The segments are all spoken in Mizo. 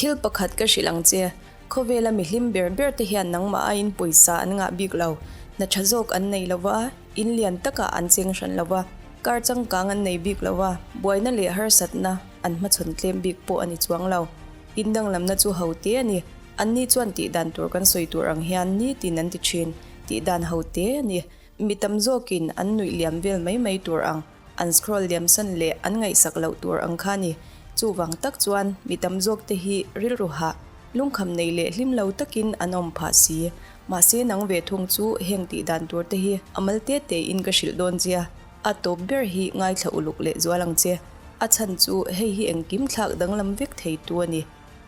Thil pakhat ka hrilh ang che, khawvela mi hlim ber ber te hian nangmah aiin pawisa an ngah bik lo, hna tha zawk an nei lo va, in lian takah an cheng hran lo va, kar changkang an nei bik lo va, buaina leh harsatna an hmachhawn tlem bik pawh a ni chuang lo. In danglamna chu ho te a ni, anni chuan tihdan tur kan sawi tur ang hian nitin an ti thin, tihdan ho te a ni. Mi tam zawkin an nuih liam vel mai mai tur ang. An scroll liamsan leh an ngaihsak loh tur ang kha ni. Chuvang tak chuan mi tam zawk te hi rilru hah, lungkham nei leh hlim lo takin an awm phah si. Mahse nang ve thung chu heng tih dan tur te hi a mal te te in ka hrilh dawn chia. A tawp ber hi ngaithla uluk leh zual ang che. A chhan chu hei hi engkim thlak danglam vek thei tu a ni.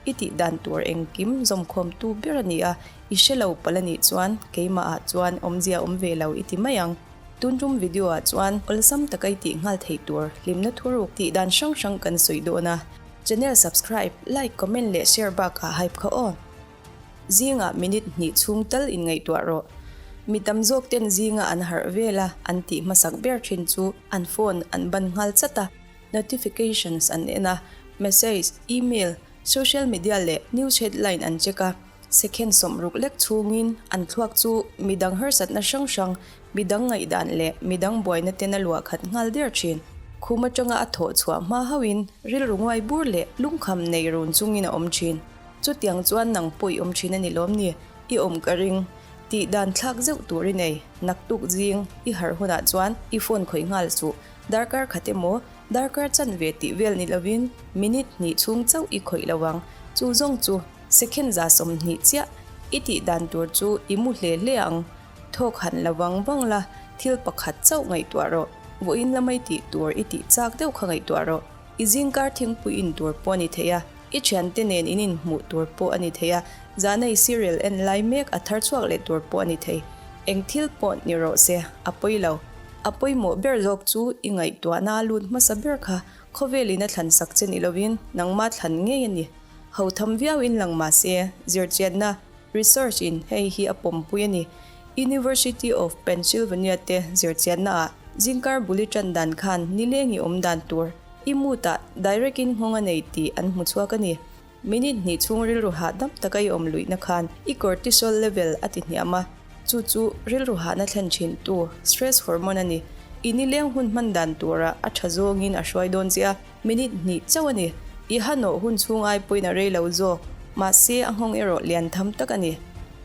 I tih dan tur engkim zawmkhawm tu ber a ni a, i hre lo palh a nih chuan keimah ah chuan awmzia awm ve lo i ti mai ang. Tun tum video ah chuan awlsam taka i tih nghal theih tur hlimna thuruk tih dan hrang hrang kan sawi dawn a. Channel subscribe, like, comment leh share bakah hype kha aw. Zingah minute hnih chhung tal inngaihtuah rawh. Mi tam zawk ten zinga an harh vel a, an tih hmasak ber thin chu an phone an ban nghal chat a, notifications an en a, message, email, social media leh news headline an check a. Second sawmruk lek chhungin an thluak chu midang harsatna hrang hrang, midang ngaihdan leh midang buaina ten a luah khat nghal der thin. Khum atanga a thawh chhuah hma hauhin rilru nguai bur leh lungkham nei run chungin a awm thin. Chutiang chuan nang pawh i awm thin a ni lawm ni? I awm ka ring. Tih dan thlak zeuh tur i nei. Naktuk zing i harh hunah chuan i phone khawih nghal suh. Darkar khat emaw, darkar chanve tih vel ni lovin minute hnih chhung chauh i khawih lo ang. Chu zawng chu Second 20 chiah i tih dan tur chu i mu hle hle ang. Thawk han la vang vang la, thil pakhat chauh ngaihtuah rawh. Vawiin lama i tih tur i tih chak deuh kha ngaihtuah rawh. I zingkar thingpui in tur pawh a ni thei a, i thiante nen in inhmuh tur pawh a ni thei a, zana i serial en lai mek a thar chhuak leh tur pawh a ni thei. Eng thil pawh ni rawh se, a pawi lo. A pawimawh ber zawk chu i ngaihtuahna a lut hmasa ber kha khawvelin a thlan sak che ni lovin nangmah thlan ngei a ni. Ho tham viau in lang mah se, zirchianna, research, in hei hi a pawmpui a ni. University of Pennsylvania te zirchianna ah zingkar buli tan dan khan nileng i awm dan tur i mood ah direct in nghawng a nei tih an hmu chhuak a ni. Minute hnih chhung rilru hahdam taka i awm luihna khan i cortisol level a ti hniam a, chu chu rilru hahna thlen thin tu stress hormone a ni. I nileng hun hman dan turah a tha zawngin a hruai dawn che a. Minute hnih chauh a ni. I hanawh hun chhung ai pawhin a rei lo zawk. Mahse, a nghawng erawh lian tham tak a ni.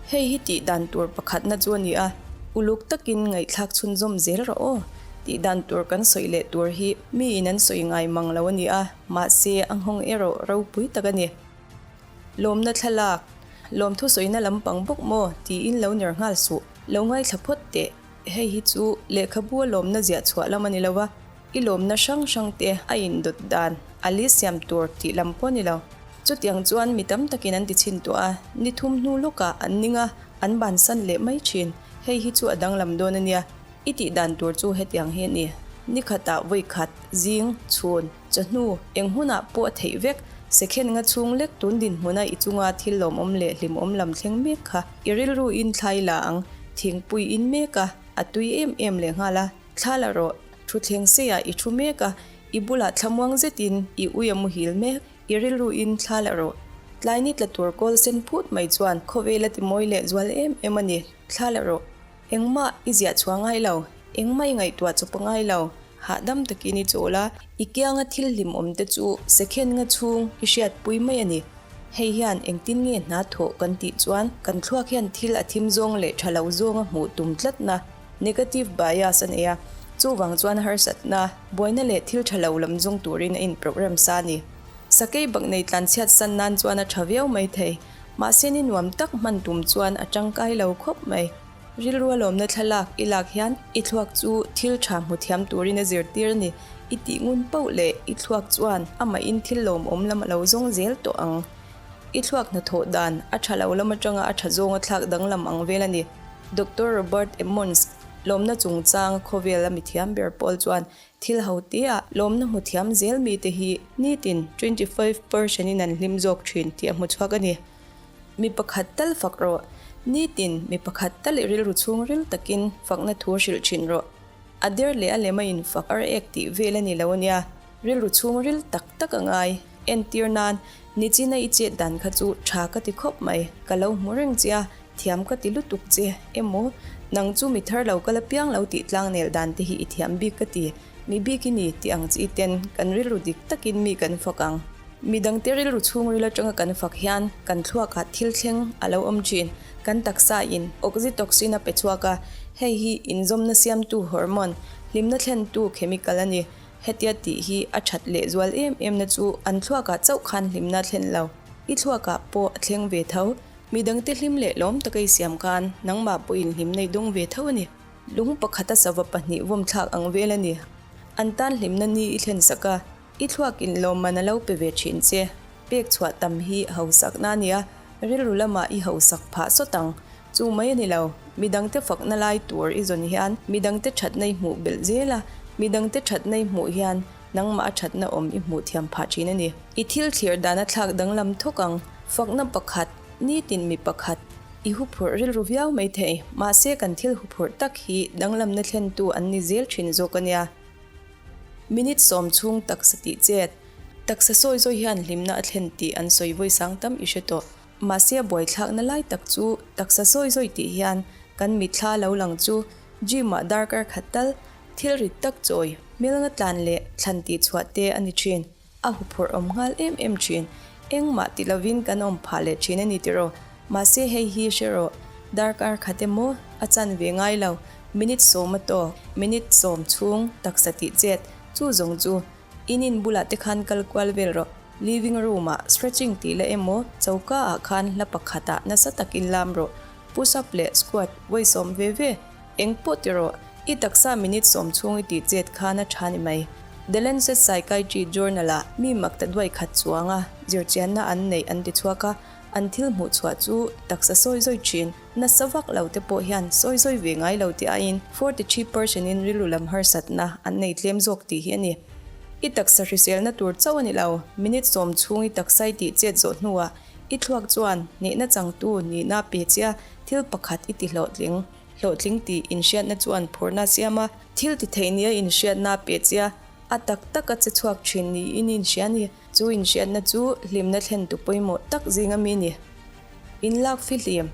Hei hi tih dan tur pakhatna chu a ni a, uluk takin ngaihthlak chhunzawm zel rawh aw. Tih dan tur kan sawi leh tur hi miin an sawi ngai mang lo a ni a, mahse a nghawng erawh ropui tak a ni. Lawmna thlalak, lawmthu sawina lampang bawk maw tiin lo ner nghal suh. Lo ngaithla phawt teh. Hei hi chu lehkhabu a lawmna ziah chhuah lam a ni lo a. I lawmna hrang hrang te a indawt dan a list siam tur tih lam pawh a ni lo. Chutiang chuan mi tam takin an ti chhin tawh a, ni thum hnu lawkah an ning a, an bansan leh mai thin. Hei hi chu a danglam dawn a nia. I tih dan tur chu hetiang hi a ni. Ni khatah vawi khat, zing, chhun, chawhnu, eng hunah pawh a theih vek. Sekhen nga chhung lek tun dinhmuna i chunga thil lawmawm leh hlimawm lam thleng mek kha i rilru in thlai la ang. Thingpui in mek a, a tui em em leh nghal a, thla la rawh. Thutthleng seiah i thu mek a, i bulah thlamuang zetin i ui a muhil mek, i rilruin thla la rawh. Tlai ni tla tur kawl sen phut mai chuan khawvel a ti mawi leh zual em em a ni, thla la rawh. Engmah i ziah chhuah ngai lo, engmah i ngaihtuah chawp a ngai lo, hahdam takin i chawl a, i kianga thil hlimawm te chu sekhen nga chhung i hriatpui mai a ni. Hei hian engtin nge hna thawh kan tih chuan kan thluak hian thil a thim zawng leh tha lo zawnga hmuh tum tlatna, Negative bias a nei a, chuvang chuan harsatna, buaina leh thil tha lo lam zawng turin a in program sa a ni. Sakei bak nei tlanchhiat san nan chuan a tha viau mai thei, mahse ni nuam tak hman tum chuan a tangkai lo khawp mai. Rilru a lawmna thlalak i lak hian i thluak chu thil tha hmu thiam turin a zirtir a ni. I tih ngun pauh leh i thluak chuan amahin thil lawmawm lam a lo zawng zel tawh ang. I thluak hnathawh dan a tha lo lam atanga a tha zawnga thlak danglam ang vel a ni. Doctor Robert Emmons, lawmna chungchang khawvel a mithiam ber pawl chuan thil ho tia lawmna hmu thiam zel mite hi nitin 25% in an hlim zawk thin tih a hmu chhuak a ni. Mi pakhat tal fak rawh. Nitin mi pakhat tal i rilru chhungril takin fakna thu hrilh thin rawh. A der leh a lem a infak ar ek tih vel a ni lo a nia. Rilru chhungril tak tak a ngai. Entir nan. Nichina i chet dan kha chu tha ka ti khawp mai, ka lo hmu reng che a, thiam ka ti lutuk che emaw, nang chu mi thar lo ka la piang lo tih tlangnel dan te hi i thiam bik ka ti, mi bik i ni tih ang chi ten kan rilru dik takin mi kan fak ang. Mi dangte rilru chhungril atanga kan fak hian kan thluakah thil thleng a lo awm thin, kan taksa in oxytocin a pe chhuak a, hei hi inzawmna siamtu hormone, hlimna thlentu chemical a ni. Hetia tih hi a that leh zual em em na chu an thluakah chauh khan hlimna thlen lo. I thluakah pawh a thleng ve tho. Mi dangte hlim leh lawm taka i siam khan nangmah pawhin hlim nei dawng ve tho a ni. Lung pakhata sava pahnih vawm thlak ang vel a ni. An tan hlimna ni i thlen sak a, i thluak in lawmman a lo pe ve thin che. Pek chhuah tam hi hausakna a nia, rilru lamah i hausak phah sawt ang. Chu mai a ni lo, midangte fakna lai tur i zawn hian midangte thatna i hmuh belh zel a, midangte thatna i hmuh hian nangmah a thatna awm i hmuh thiam phah thin a ni. I thil thlir dan a thlak danglam thawk ang, fakna pakhat, nitin mi pakhat, i huphurh rilru viau mai thei, mahse kan thil huphurh tak hi danglamna thlentu an ni zel thin zawk a nia. Minute sawm chhung taksa tih chet, taksa sawi zawi hian hlimna a thlen tih an sawi vawi sang tam i hre tawh. Mahse a buaithlakna lai tak chu taksa sawi zawi tih hian kan mitthla lo lang chu gym ah darkar khat tal thil rit tak chawi hmelnga tlan leh thlan tih chhuah te a ni thin. A huphurh awm nghal em em thin. Engmah ti lovin kan awm phah leh thin a ni tiraw. Mahse hei hi hre rawh, darkar khat emaw a chan ve ngai lo, minute sawm a tawk, minute sawm chhung taksa tih chet, chu zawng chu In in bulah te khan kal kual vel rawh. Living room ah stretching tih la emaw choka ah khan hla pakhat ah nasa takin lam rawh. Push up leh squat vawi sawm ve ve. Eng pawh ti rawh. I taksa minute sawm chhung i tih chet khan a tha ni mai. The Lancet Psychiatry Journal ah mi mak ta duai khat chuang a zirchianna an neih an ti chhuak a, an thil hmuh chhuah chu taksa sawi zawi thin. Nasa vak lo te pawh hian sawi zawi ve ngai lo tih aiin 43 percent in rilru lam harsatna an nei tlem zawk tih hi a ni. I taksa hriselna tur chauh a ni lo, minute sawm chhung i taksa i tih chet zawh hnuah i thluak chuan hnehna changtu nihna pe chia thil pakhat i ti hlawhtling. Hlawhtling tih inhriatna chuan phurna a siam a, thil ti theih nia inhriatna pe chia a tak taka che chhuak thin niin i inhria a ni. Chu inhriatna chu hlimna thlentu pawimawh tak zinga mi a ni. Inlak fihlim.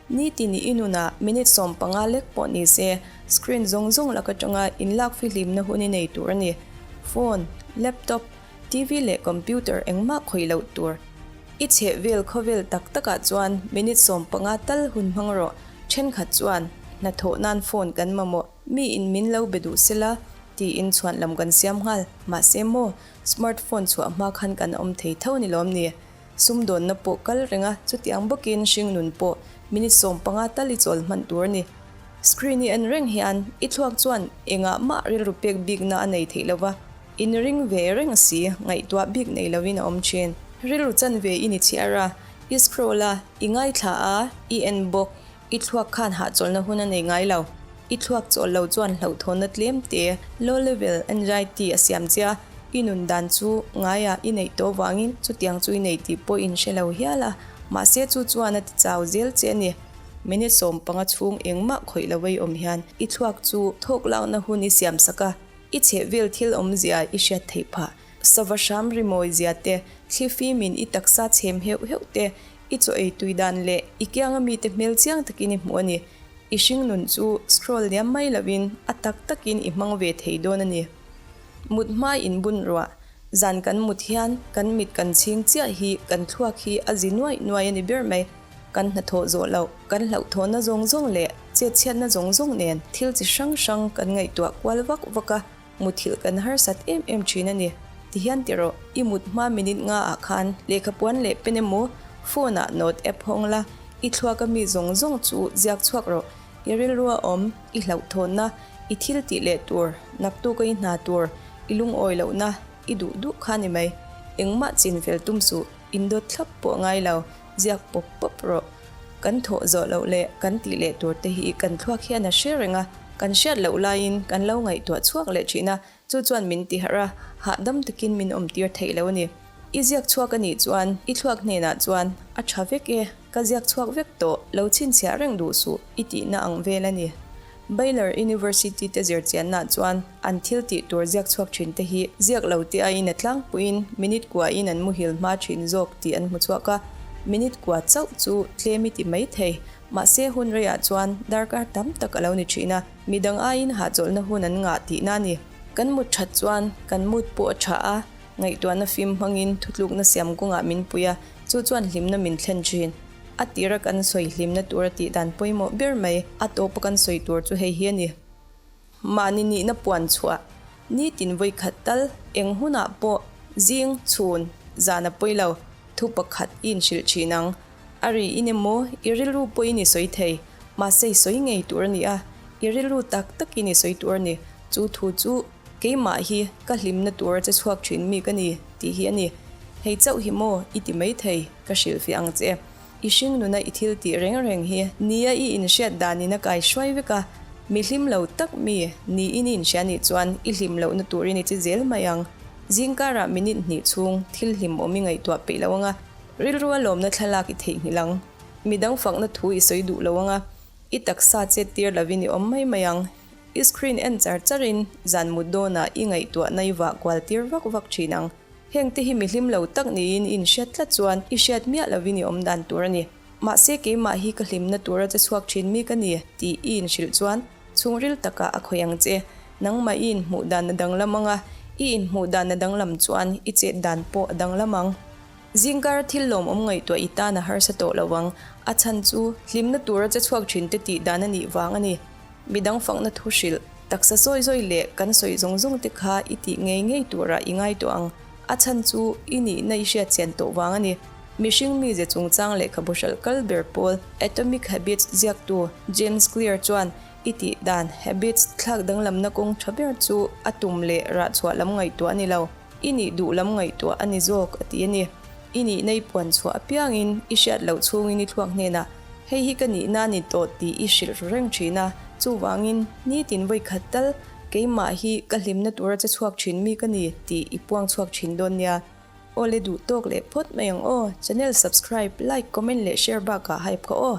Nitin i inunah minute 15 lek pawh ni se, screen zawng zawng lak atanga inlak fihlimna hun i nei tur a ni. Phone, laptop, TV leh computer engmah khawih loh tur. I chheh vel khawvel tak takah chuan minute 15 tal hun hmang rawh. Thenkhat chuan hnathawh nan phone kan mamawh, mi in min lo be duh sela tiin chhuan lam kan siam nghal. Mahse maw, smartphone chhuah hma khan kan awm thei tho ni lawm ni? Sumdawnna pawh kal reng a, chutiang bawkin hringnun pawh minute 15 tal i chawl hman tur a ni. Screen i en reng hian i thluak chuan engah mah rilru pek bikna a nei theih lova, in ring ve reng si ngaihtuah bik nei lovin a awm thin. Rilru chanve i ni chhiar a, i scroll a, i ngaithla a, i en bawk. I thluak khan hahchawlhna hun a nei ngai lo. I thluak chawl lo chuan hlauhthawnna tlem te, low level anxiety, a siam che a, i nun dan chu ngaiah i neih tawh vangin chutiang chu i nei tih pawh in hre lo hial a, mahse chu chuan a ti chau zel che a ni. Minute 15 chhung engmah khawih lo ei awm hian i thluak chu thawk lakna hun i siam sak a, i chhehvel thil awmzia i hriat theih phah. Sava hram rimawi zia te, thli fimin i taksa chhem heuh heuh te, I chaw ei tui dan leh i kianga mite hmel chiang takin i hmu a ni. I hringnun chu scroll liam mai lovin a tak takin i hmang ve thei dawn a ni. Mut hma in bun ruah, zan kan mut hian kan mit kan chhing chiah hi kan thluak hi a zi nuaih nuaih a ni ber mai. Kan hnathawh zawh loh, kan hlauhthawhna zawng zawng leh chetchhiatna zawng zawng nen thil chi hrang hrang kan ngaihtuah kual vak vak a. Muthilh kan harsat em em thin a ni. Tihian ti rawh, i mut hma minute nga ah khan lehkha puan leh pen emaw phone ah note app hawng la, i thluak a mi zawng zawng chu ziak chhuak rawh. I rilru a awm, i hlauhthawnna, i thil tih leh tur, naktuk a i hna tur, i lungawi lohna, i duh duh kha ni mai. Engmah chin fel tum suh, indawt thlap pawh ngai lo, ziak pawp pawp rawh. Kan thawh zawh loh leh kan tih leh tur te hi kan thluak hian a hre reng a, kan hriat loh laiin kan lo ngaihtuah chhuak leh thin a, chu chuan min ti harh a, hahdam takin min awm tir theih lo a ni. I ziak chhuak a nih chuan i thluak hnenah chuan a tha vek e, ka ziak chhuak vek tawh, lo chhinchhiah reng duh suh i tihna ang vel a ni. Baylor University te zirchiannaah chuan an thil tih tur ziak chhuak thin te hi ziak lo te aiin a tlangpuiin minute kuain an muhil hma thin zawk tih an hmu chhuak a, minute kua chauh chu tlem i ti mai thei. Mahse hun reiah chuan darkar tam tak a lo ni thin a, midang aiin hahchawlhna hun an ngah tihna a ni. Kan mut that chuan kan mut pawh a tha a, ngaihtuahna fim hmangin thutlukna siam kawngah min pui a, chu chuan hlimna min thlen thin. A tira kan sawi hlimna tura tih dan pawimawh ber mai, a tawpa kan sawi tur chu hei hi a ni. Mahni nihna puan chhuah, nitin vawi khat tal, eng hunah pawh, zing, chhun, zan a pawi lo, thu pakhat i inhrilh thin ang. A ri in emaw, i rilru pawhin i sawi thei, mahse i sawi ngei tur a ni a, i rilru tak takin i sawi tur a ni. Chu thu chu keimah hi ka hlimna tura che chhuak thin mi ka ni tih hi a ni. Hei chauh hi maw i ti mai thei, ka hrilhfiah ang che. I hring nuna i thil tih reng reng hi nia i inhriat danin a kai hruai vek a, mi hlim lo tak mi niin i inhria nih chuan i hlim lohna turin i che zel mai ang. Zingkarah minute hnih chhung thil hlimawm i ngaihtuah peih lo ang a, rilrua lawmna thlalak i theihnghilh ang. Midang fakna thu i sawi duh lo ang a, i taksa chet tir lovin i awm mai mai ang. I screen en char charin zan mut dawnah i ngaihtuahna i vah kual tir vak vak thin ang. Heng te hi mi hlim lo tak niin i inhriat tlat chuan i hriat miah lovin i awm dan tur a ni. Mahse keimah hi ka hlimna tura che chhuak thin mi ka ni tih i inhrilh chuan chhungril takah a khawih ang che. Nangmah i inhmuh dan a danglam ang a, i inhmuh dan a danglam chuan i chet dan pawh a danglam ang. Zingkar thil lawmawm ngaihtuah i tan a harsa tawh lo ang. A chhan chu hlimna tura che chhuak thin te tih dan a nih vang a ni. Midang fakna thu hrilh, taksa sawi zawi leh kan sawi zawng zawng te kha i tih ngei ngei turah i ngai tawh ang. A chhan chu i nihna i hriat chian tawh vang a ni. Mihring mize chungchang lehkhabu hralh kal ber pawl Atomic Habits ziaktu James Clear chuan i tih dan, habits, thlak danglamna kawng tha ber chu a tum leh rah chhuah lam ngaihtuah a ni lo. I nih duh lam ngaihtuah a ni zawk a ti a ni. I nihna i puan chhuah apiangin i hriat loh chhungin i thluak hnenah hei hi ka nihna a ni tawh tih i hrilh ru reng thin a, chuvangin nitin vawi khat tal keimah hi ka hlimna tura che chhuak thin mi ka ni tih i puang chhuak thin dawn nia. Awle duh tawk leh phawt mai ang aw. Channel subscribe, like, comment leh share bakah hype kha aw.